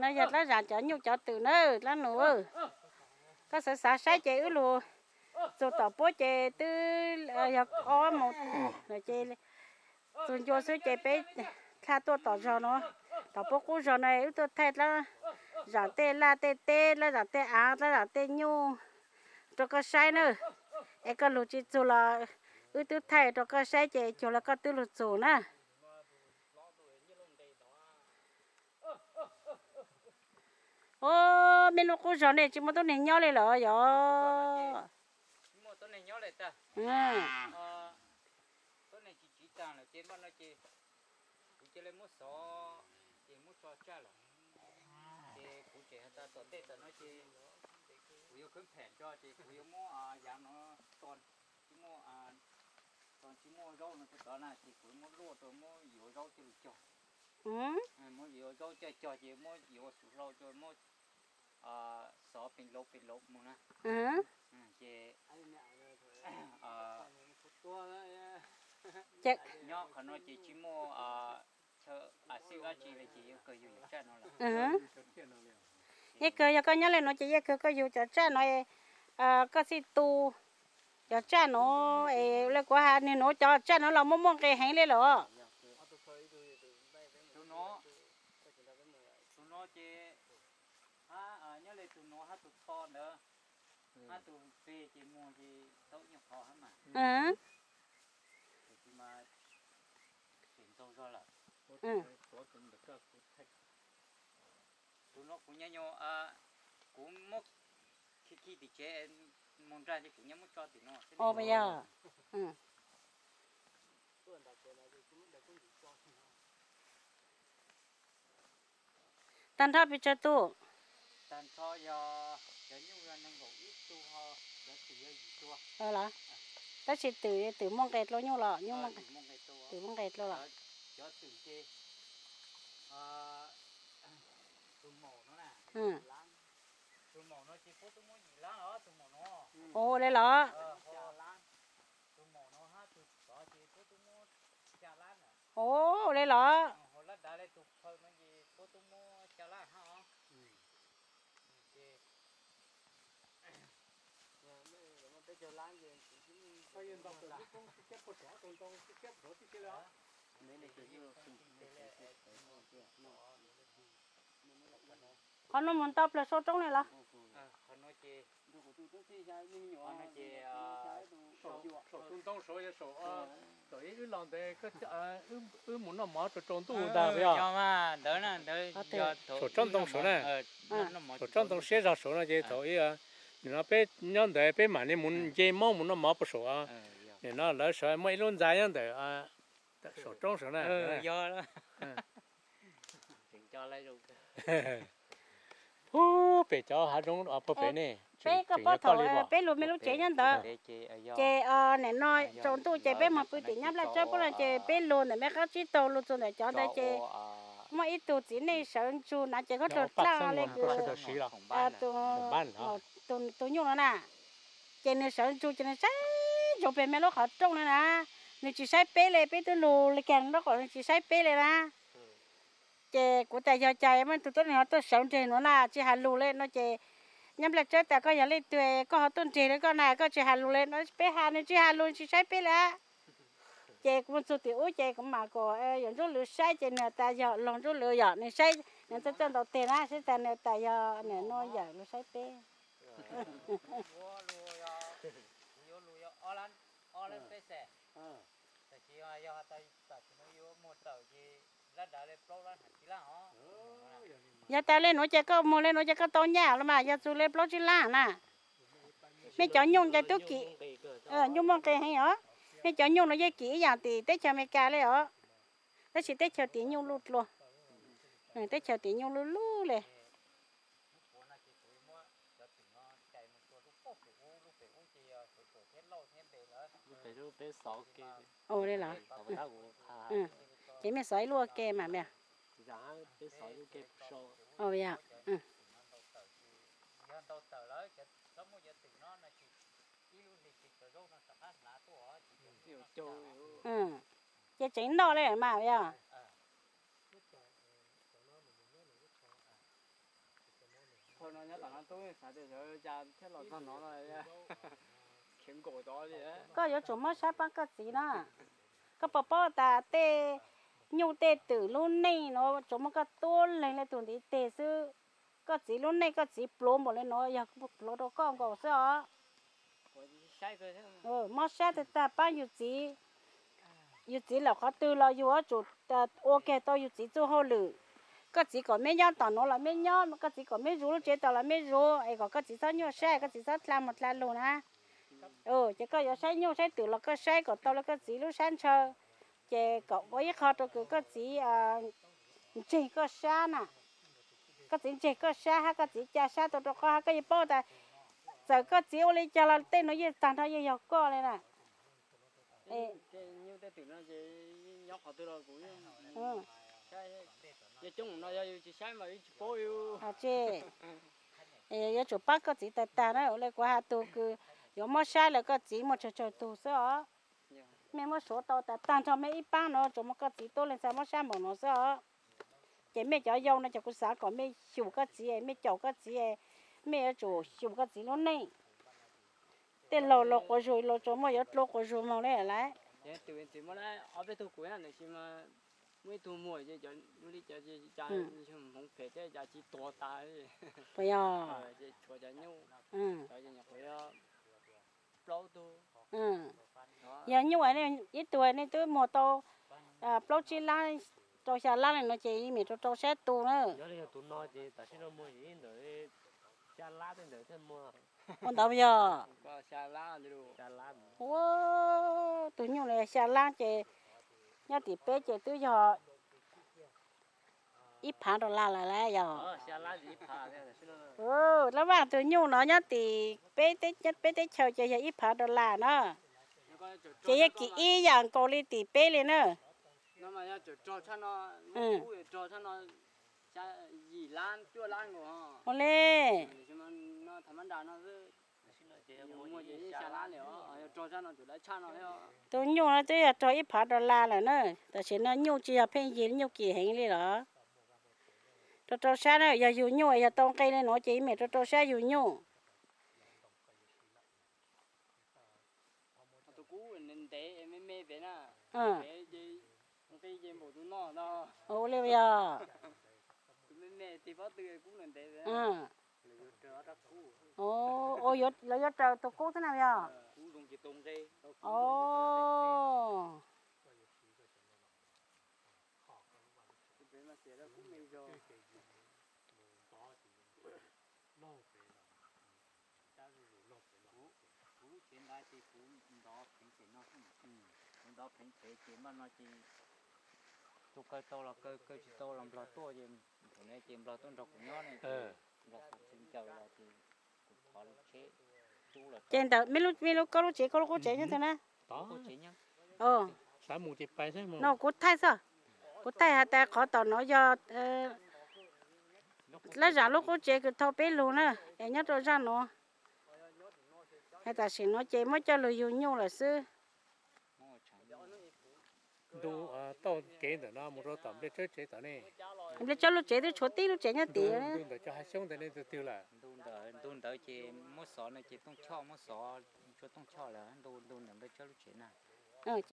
No yog dlaab zam cov nyuj cov twm na dlaab nus. Koj xav xav saib ces wb lug txug tom puab ces twb yog ob moos lawm ces txug ncua xwb ces peb dlha tuaj tom zog no, tom puab qub zog no wb tuaj thaij dlaab zam tej laj tej teb, dlaab zam tej aav, dlaab zam tej nyuj rau koj saib na. Es koj lug tsi txug los wb twb thaij rau koj saib ces cuag le koj twb lug txug na. Au, mej lub qub zog nej tsi muaj tuab neeg nyob le lawm yog? Kuv cia li muab xov ces muab tso tsaj lawm. Ces kuv tseem has tas tom ntej tam no ces kuv yuav khwb phem tso ces kuv yuav muab yav no tsis muaj, tsis muaj zaub no rau tod na ces kuv muab luaj rau muab yuav zaub coj lug cog. Muab yuav zaub coj cog ces muab yuav xub hlau rau muab xov pes laus pes laus mus na. Ces nyob qhov no ces tsis muaj chaw xwb dab tsi li ces yeej kawg yug cov tsaj no lawm. Yeej kawg yog koj nyob le nuav ces yeej kawg koj yug cov tsaj no. Koj txhij tu cov tsaj nuav es le kuv has nwg nuav cov tsaj nuav los muaj muaj nqe heev le los. Tus no ces hab nyob le tus nuav hab tus tho ntawd, hab tus peg ces muag ces tau ib nyuag qhov hab mas. Tus no kuv nyob nyuag, kuv muab khi khi tim tsev mus nrag ces kuv nyob muab tso tim no. Yog. Tag nrho pes tsawg tug? Tag nrho yog cov nyuj yog nees nkaum ib tug, cov twm yog yim tug. Tab sis twm, twm muaj nqe dlua nyuj los, nyuj muaj nqe, twm muaj nqe dlua los. Cov twm ces tus maum no na, tus maum no ces puab twb muab yim lab los tus maum no. Ua le los? Tus maum no hab tus tod ces puab twb muab xya lab na. Ua le los? Hauv lab dav le tus phawj no ces puab twb muab xya lab hab os. Qhov no mus ntau plaws sau roob ne los? Wb los ntawd wb mus noj mov rau tsaus ntuj ntag. Saum tsob ntoo saud na, saum tsob ntoo siab zog saud no ces thaum ub, nim no peb nyob ntawd peb mam li mus nce moob mus noj mov puag saum. Nim no lawv sawv muaj ib lub ntxa nyob ntawm saum roob saud na. Puag pem cov hav zoov puag pem ne. Peb koj paub thaum peb lug mej lub tsev nyob ntawd, ces nim no tsaus ntuj ces peb moog pw tim nyab Nplaj Tsawb puab no ces peb lug ntawm mej qab tsib taug lug txug ntawm cov ntawd ces muaj ib tug txiv neej sawv ntsug na ces khaub dluag dlaj le kws tus nyuj no na. Ces nws sawv ntsug ces nws saib ntsoov pem mej lub qhov rooj no na, nws tsis saib peb le, peb twb lug le kag nraub qaum nws tsis saib peb le na. Ces kuv tas yog cas muaj tug tuab neeg ho tuaj sawv nreg nuav na tsis has lug le no ces nyab Nplaj Tsawb tas koj yog leej twg koj ho tuaj nreg le koj na koj tsis has lug le no, peb has nws tsis has lug tsis saib peb le. Ces kuv mus txug tim ub ces kuv mam kom yawm Ntsuab Lwm saib ces nws tas yog laug Ntsuab Lwm yog nws saib nws txawj txawj ntaus teg na saib tas nws tas yog nws no yawm Lwm saib peb. Yog tas le nuav ces koj muag le nuav ces koj tau nyaj los mas yog txug le plaub tsib lab na. Mej cov nyuj nqe tub kim, nyuj muaj nqe heev os. Mej cov nyuj no yeej kim ib yaam tim teb chaws Amelikas le os. Tab sis teb chaws tim nyuj luj dlua, teb chaws tim nyuj luj luj le. Ua le los? Ces mej xov ib lub ua ke mas mej. Ces tseem noj le mas yog. Koj yuav tsum mob sab pab koj txiv na. Koj puas paub tas tej nyuj tej twm lub neej no tsuas muaj koj tuab leeg li tus ntiv teg xwb. Koj txiv lub neej koj txiv pluav npaum li no yog pluav rau koj nkaus xwb os. Mob sab tag tag pab yus txiv. Yus txiv lawm qhov twg los yus yuav tsum ua kiag tau yus txiv txuj hauj lwm. Koj txiv kom meb nyob tom nuav los meb nyob, koj txiv kom meb zuv lub tsev tom los meb zuv, es kom koj txiv txhob nyuaj sab, koj txiv txhob dlha mus dlha lug na. Ces koj yuav saib nyuj saib twm los koj saib kom tau li koj txiv lub sab ntshaw, ces kom ua ib qho rau kws koj txiv ntseg koj sab na. Koj txiv ntseg koj sab hab koj txiv ca sab tau rau qhov hab koj yeej paub tas txawm koj txiv ua li cas los tej nuav yeej tag nrho yeej yog koj li na. Yuav tsum pab koj txiv tag tag na, ua li kuv has tug kws yuav mob sab lawm koj txiv muaj tsawg tsawg tug xwb os. Mej muab suav tau tas tag nrho mej ib paab nuav tsuas muaj koj txiv tuab leeg txhaj mob sab npaum nuav xwb os. Ces mej cov yau no ces kuv xav kom mej xyum koj txiv, mej caum koj txiv, mej yuav tsum xyum koj txiv lub neej. Tej laug laug quas zug los tsuas muaj yuav dlua quas zug moog li lawm. Puas yog? Yog nyuj ib tug nej twb muag tau plaub tsib lab rau xya lab le nuav ces mej rau rau sab tu na. Ua ntawd yog. Ua, tug nyuj no yog xya lab ces nyob tim peb ces twb yog ib phav dollar lawm lauj yog. Lab vaj tug nyuj no nyob tim peb teb chaws ces yog ib phav dollar na. Ces yog kim ib yam nkaus li tim peb li na. Ua li. Tug nyuj no twb yog raug ib phav dollar lawm na. Tam sim no nyuj tsis yog pheej yig nyuj kim heev li los. Rau rau sab na, yog yug nyuj yog tau nqe li nuav ces mej rau rau sab yug nyuj. Ua li yog. Lawv yuav raws tug kub xwb na yog. Kuv lub tsev ntawd ces kuv ntov pheev pem no, kuv ntov pheev pem ces npaj no ces tus kaw tau los kaw, kaw tsis tau los nplog tuaj ces, thaum no ces nplog tuaj nrog kuv nyob ne, nplog tsis ncaws los ces kuv thov lub tsheb, ces ntawm mej lub, koj lub tsev, koj lub qub tsev nyob twg na? No kuv thaij xwb, kuv thaij has tas qhov tom nuav yog lab zam lub qub tsev kws thau peb lug na, es nyob rau zaj nuav. Tam sim nuav ces muab coj lug yug nyuj lawm xwb. Ntu, tau kev ntawm no mus rau tom Npliaj Tsawb tsev tom ne. Npliaj Tsawb lub tsev twb tshuav tib lub tsev nyob tim. Ntu ntawd cov hav xyoob ntawd ne, twg twg lawm? Ntu ntawd ces muab xov no ces Tooj Choj muab xov, tshuav Tooj Choj lawm, ntu ntu ntawm Npliaj Tsawb lub tsev na.